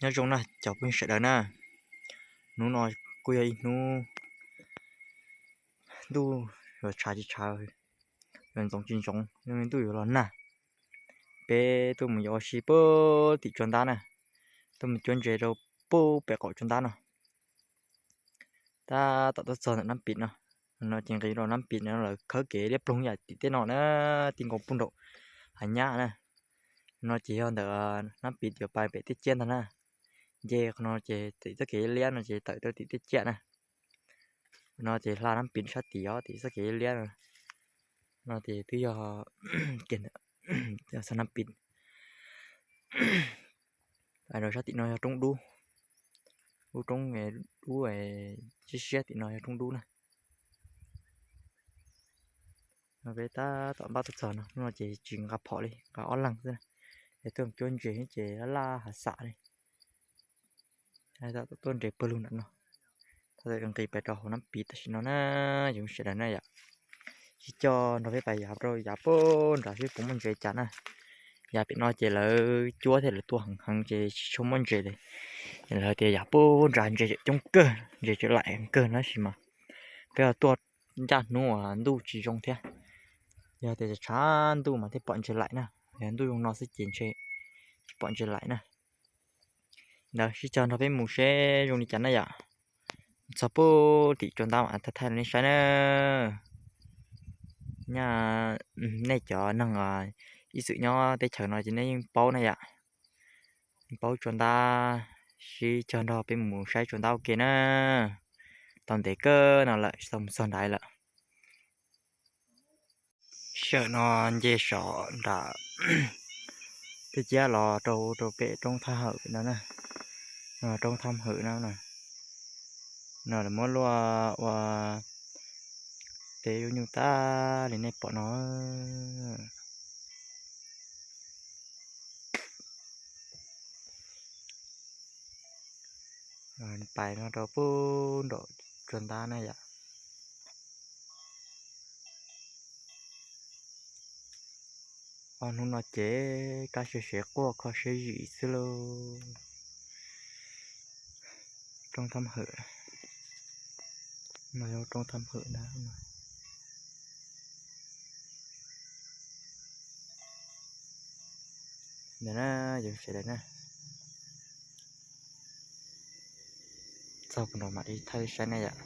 Nyob zoo na cov phooj ywg sawv daws na, hnub no kuj yog ib hnub ntuj yuav tshav tsis tshav, yuav ntxoov tsis ntxoov, ntuj yuav los nag. Peb tuaj mus yuav ua si puag tim tsua ntab na, tuaj mus cuab ntses rau puag pem qaum tsua ntab no. Tab tom tuaj txog ntawm Nab Pim no, no ces nqis rau Nab Pim no lawv khawb kev liab ploog yam tim tej no na, ti nkaus puag nraum hav nyab na. No ces yog ntawm Nab Pim yuav pais pem Teb Ciab ntag na. Nce qhov no ces tim txoj kev liab no ces tawm rau tim Teb Ciab na. No ces hla Nab Pim sab tim os, tim txoj kev liab no. No ces twb yog ke ntawm Nab Pim. Rau sab tim no yog roob dub, lub roob dub siab siab tim no yog roob dub na. No peb tab tom npaj tuaj txog no, hnub no ces tsis nqa phom li, nqa ob leeg xwb na. Es tuaj cuab ntses ces laj laj hav xam li. Tuaj nres pawg lug nram no, thaum nqis pais rau hauv Nab Pim tam sim no na, yus sawv daws na yom. Sib coj nrog peb pais yav rau yav puag nrad seb puas muaj ntses cas na. Yav pem no ces lawv cuab thiab lawv tua heev heev ces tsis tshua muaj ntses li. Lawv tias yav puag nrad ntses coob kawg, ntses tseem laim kawg na, tab sis mas peb ho tuaj ncaj hnub uas ntuj tsis zoo thiab. Yog tias tshav ntuj mas thiaj pom ntses laim na, yog ntuj zoo no xwb ces ntshe tsis pom ntses laim na. Ntawd sib cog nrog peb mus seb zoo li cas na yom. Txog puag tim tsua ntab mas thaij thaij nej saib na. Nyaj nej cov neeg ib txwm nyob teb chaws no ces nej yeej paub na yom. Yeej paub tsua ntab, sib cog nrog peb mus saib tsua ntab ua ke na. Tau ntev kawg no lawm tsis tau mus txog nrad lawm. Sij hawm no nce saum nram Teb Ciab los rau rau pem roob Thaj Hawm no na, roob Thaj Hawm no. No lawv muab luaj ua teb ub nyuj tag li nej pom no. Pais no rau puag nraum tsua ntab na yom. Ob hnub no ces kab siab sev quaj kho siab zim xwb lauj. Roob Thaj Hawm, no yog roob Thaj Hawm ntag. Ntawd na, yus sawv daws na, txog puag nrad mam li thaij saib na yom.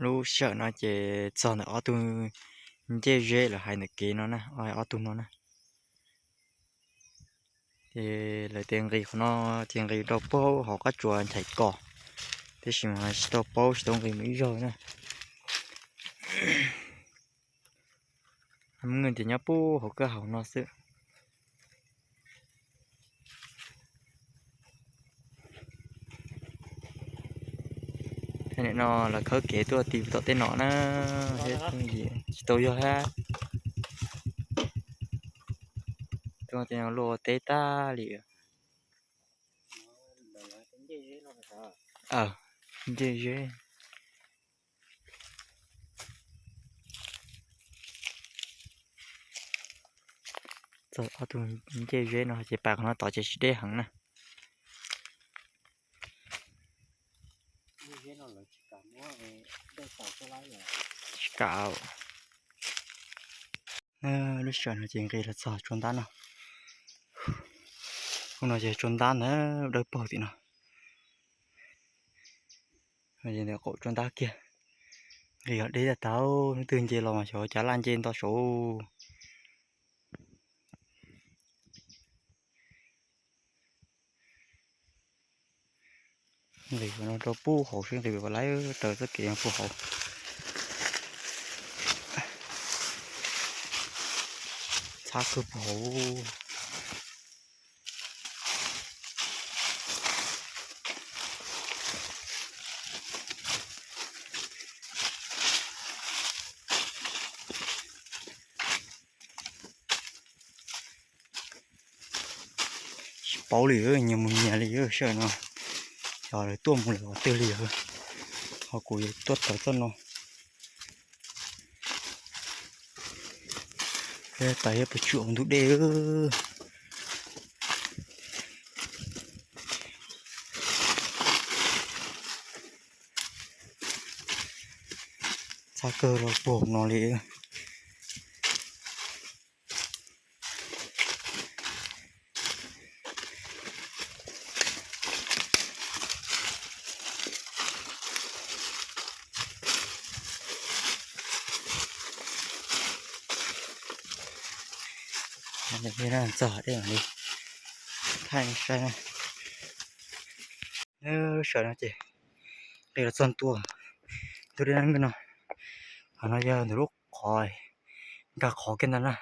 Lub sij hawm no ces txog ntawm ob tug ncej zeb lawv hais ntawm kev no na, ob tug no na. Ces lawv tias nqis qhov no ces nqis rau puag hauv qab tsuas Nchaiv Kos, tiam sis mas tsis tau paub, tsis tau nqis mus ib zaug na. Muaj tias nyob puag hauv kawg hauv no xwb. Nim no lawv khawb kev tuaj ti tom tej no na, tsis tau yog hab. Tuaj tej no luaj teb tag li. Ncej zeb. Txog ob tug ncej zeb no ces pais qhov no tod ces tsis deb heev na. Tsis kam. Lub sij hawm no ces nqis los txog tsua ntab no. Ub no ces tsua ntab ntawd dawb paug tim no. Ntawm qaum tsua ntab kiag. Nqis los deb tag tag, hnub twg nce los mas xyov cas laj nce nto saud. Nqis no rau puag hauv seb nqis puas laib raws txoj kev puag hauv. Txhab kawg puag hauv. Tsis paub li, nyias mus nyias li sij hawm no. Xyov lawv tuaj mus lawm qhov twg li, ho kuv yuav tuaj tawm txoj no. Peb tais thiab puas tsuam ua ntug dej. Tag kawg los puag no li. Txog dej li, thaij sai na. Lub sawv no ces nqis los txog ntua tus dej dab neeg no. Qhov no yog ntawm lub qhov nkag qhov kiag ntawd na.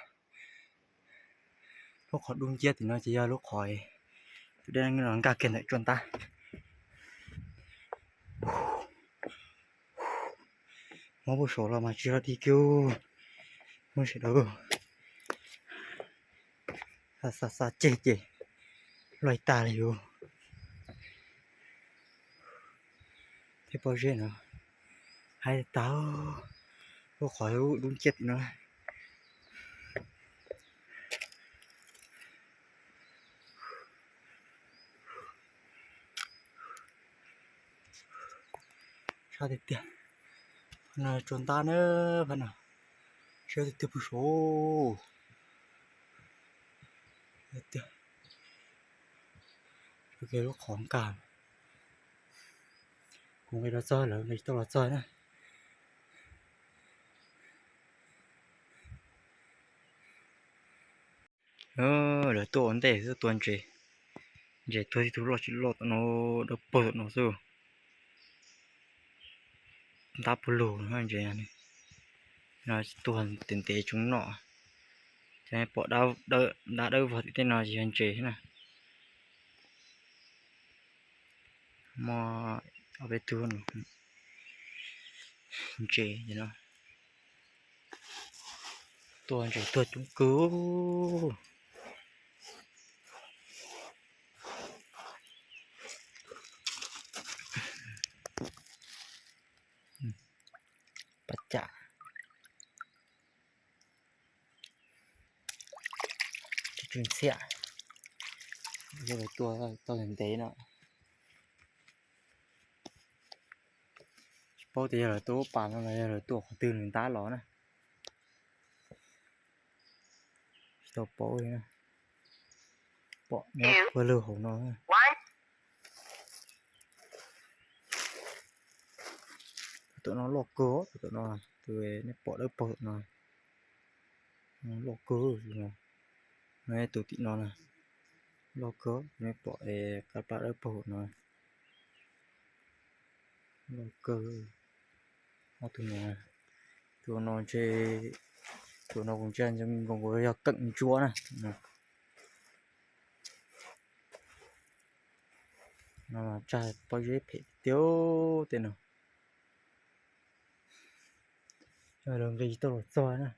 Lub qhov dub nciab tim no ces yog lub qhov tus dej dab neeg no nkag kiag ntawm tsuas ntab. Mob puag saud los mas tsis yog dig kiag, muaj sawv daws xa xa ceg ces loj tag li yus. Tej pob zeb no haib tag, lub qhov dub nciab tim no. Sab tiag tiag, no tsuas ntab na, phab no sab tiag tiag puag saud. Tiag, lub qhov nkag, kuv nqis los txog lawv nqis tau los txog na. Lawv tuaj ua ntej xwb, tua ntses, ntses tuag tib tug loj tsis loj tom no, dawb paug tom no xwb. Ntab puag lug ntses no, tuag ntev ntev tsoom noj. Ces pom dab dawb vog tim tej no ces yog ntses na. Muaj ob peb tug ntses no, tuaj ntses tuag coob kawg. Pab cam, tsw ntxhiab, yog lawv tua tau ntev no. Tsis paub tias yog lawv tua lub pas no los yog lawv tua qhov twg nws ntab los na. Tsis tau paub li na. Pom nyob puag lug hauv no. Tus tom no loj kawg, tus tom no, tus nej pom dawb paug tom no loj kawg no. No tus tim no na, loj kawg, nej pom qab plab dawb paug no. Loj kawg. Ob tug no, tus no ntshe, tus no kuv ntsia nkoos nkoos yog keem ntsuab na. No mas tsag pob zeb phem tiag tej no. Lawv nqis tau los txog na.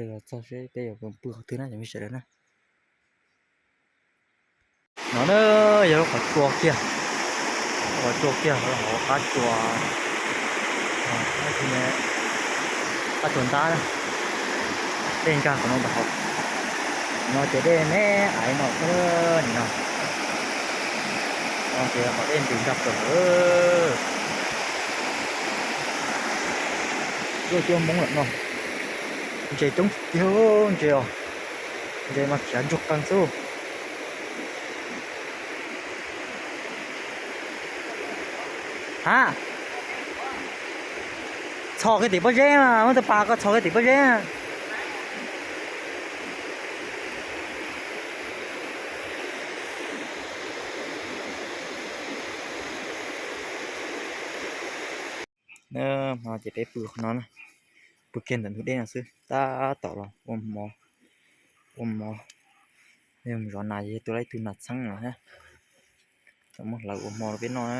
Los txog seb peb yuav pw qhov twg na cov me sawv daws na. No na, yog lub qhov tsua kiag, qhov tsua kiag hauv qab tsua, qab tsua ntab na. Dej nkag qhov no ntag hauv. No ces dej me aiv no, nim no, no ces qhov dej ntis nkag plaws lawm. Tuaj cuab Hmoob lawm no, ntses coob tiag, ntses os, ntses mas khiav ntsuag qees xwb. Ha, txhos kiag tim pob zeb, muab tus pas ko txhos kiag tim pob zeb. Hmo no ces peb pw qhov no na, pw kiag ntawm ntug dej no xwb, tab tom los ua hmo, ua hmo. Yog mus zov nas ces tua tau ib tug nas txheeb no na, tau muab hlawv ua hmo rau peb noj na.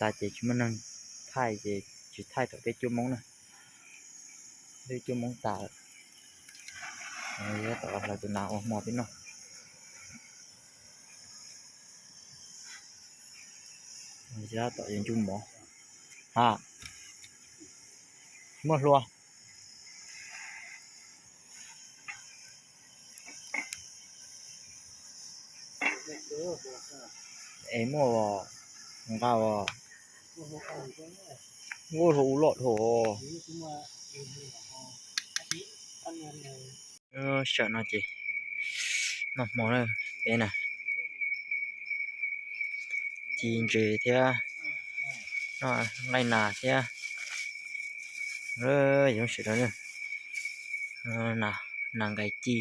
Tas ces tsis muaj neeg thaij ces tsis thaij thaum peb cuab Hmoob na. Peb cuab Hmoob tas lawm, tab tom los hlawv tus nas ua hmo peb noj. Tab tom yuav ntsub mov. Ha, muaj hlua. Es muaj os. Nqa os. Ua dhau ua loj dhau. Sawm no ces noj hmo na, peb na, ci ntses thiab, noj nqaij nas thiab, yoov sawm daws na, nas nqaij ci,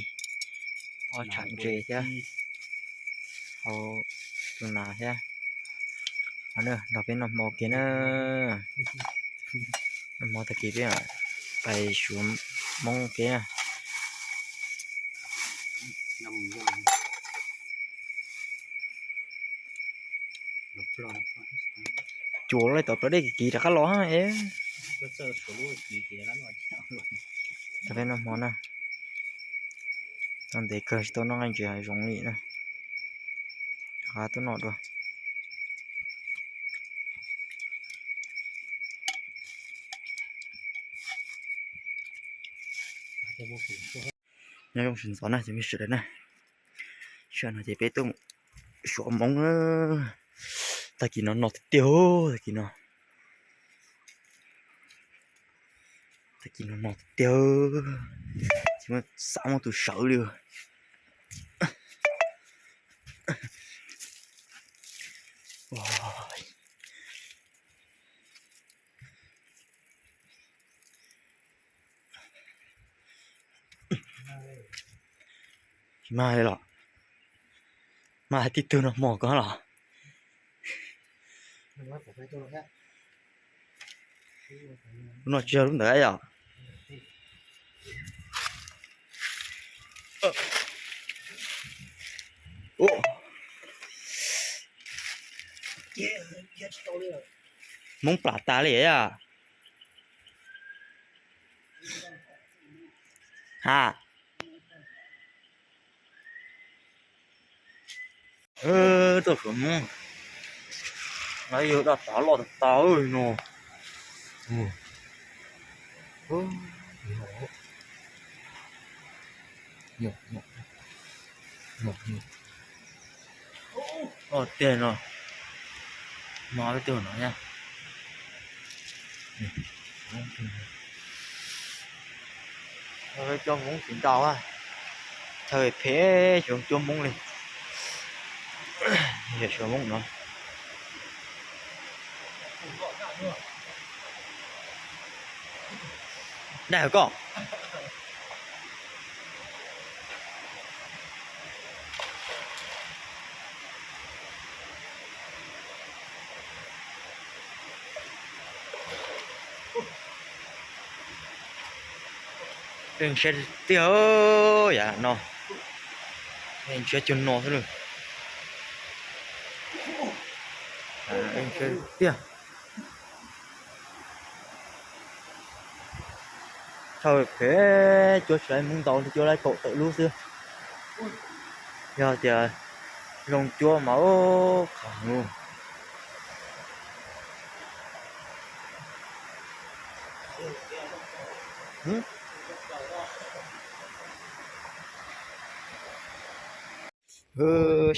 ob tsham ntses thiab, hau tus nas thiab, nrog peb noj hmo kiag na. Noj hmo tag kis peb pais suav Hmoob kiag. Cua lawv tom plawv dej kiv rov qab los. Tag peb noj hmo na, tau ntev kawg tsis tau noj nqaij ntses hav zoov li na, rov qab tuaj noj dua. Nyob zoo sawv ntxov na cov me sawv daws na, sawv no ces peb tuaj suav Hmoob na, tag kis no no tiag tiag, tag kis no, tag kis no no tiag tiag, tsis muaj xav muaj tus sawv li. Tsis mag li los, mag tib tug no hmo ko los. Lub no tsis yog lub ntawd yom. Hmoob plam tas li a. Ha, tuaj suav Hmoob, lawv yog daj tas loj tas tas no. Loj tiag no, no peb tuaj no na. Cov Hmoob tsis ntau, chaw phem xyov cuab Hmoob li. Yog suav Hmoob no. Daj koj. Ntsia tiag, yam no ntsia cuag no xwb. Tiag. Chaw phem cuab tsis tau Hmoob ntau li, cuab lawv kaum tawm lub xwb. Yog tias zoo cuab mas qhov no.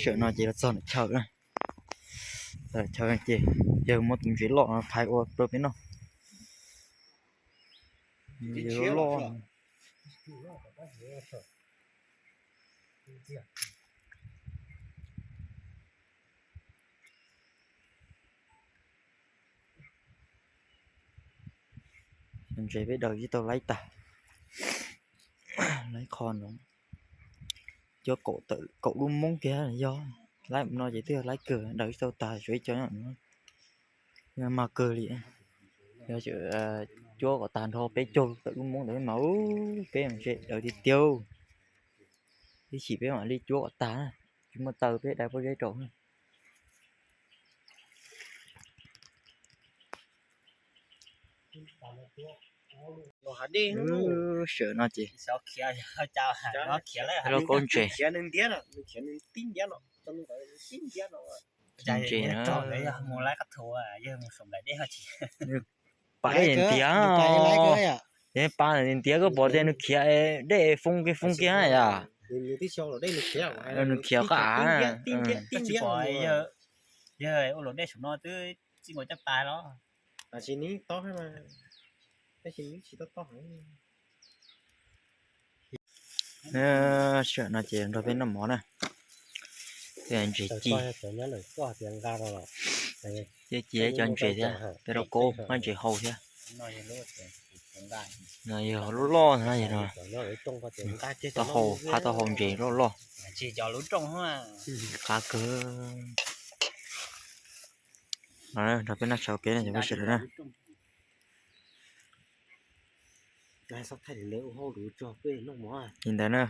Sawm no ces los txog ntawm chaw na. Txog chaw ces yawg muab tus ntses loj no phais ua rau peb noj. Ntses loj. Ntses peb daws tsis tau laib tag, laib qho no. Cuab kaum lub Hmoob kiag yog, laib no ces twb yog laib kawg, daws tsis tau tag, tsuas ib co nyob no. Yog mag kawg li, yog cuab kom tag nrho peb caug tawm lub Hmoob ntawd mas peb ntses daws tiag tiag. Ib chim peb mam li cuab kom tag, tsis muaj taw peb dai pob zeb rau. Sawm no ces lub kaub ntses. Ntses na, pab dej ntiav, pab ntiav koj pom tias nws khiav dej foo kiag foo kiag yom. Nws khiav qab av. Yog ua luam dej saum no twb txij nkaus caj pas los. Tab sis nws tob, tab sis nws tsis tob tob heev. Tam no ces nrog peb noj mov na. Ntses ci, ces ci cov ntses thiab, peb rau kaub hmab ntses hau thiab. No yog loj loj no, yog no. Taub hau, qhab taub hau ntses loj loj. Qab kawg. No nrog peb noj tshais peb no ces peb sawv daws na. Li ntawd na.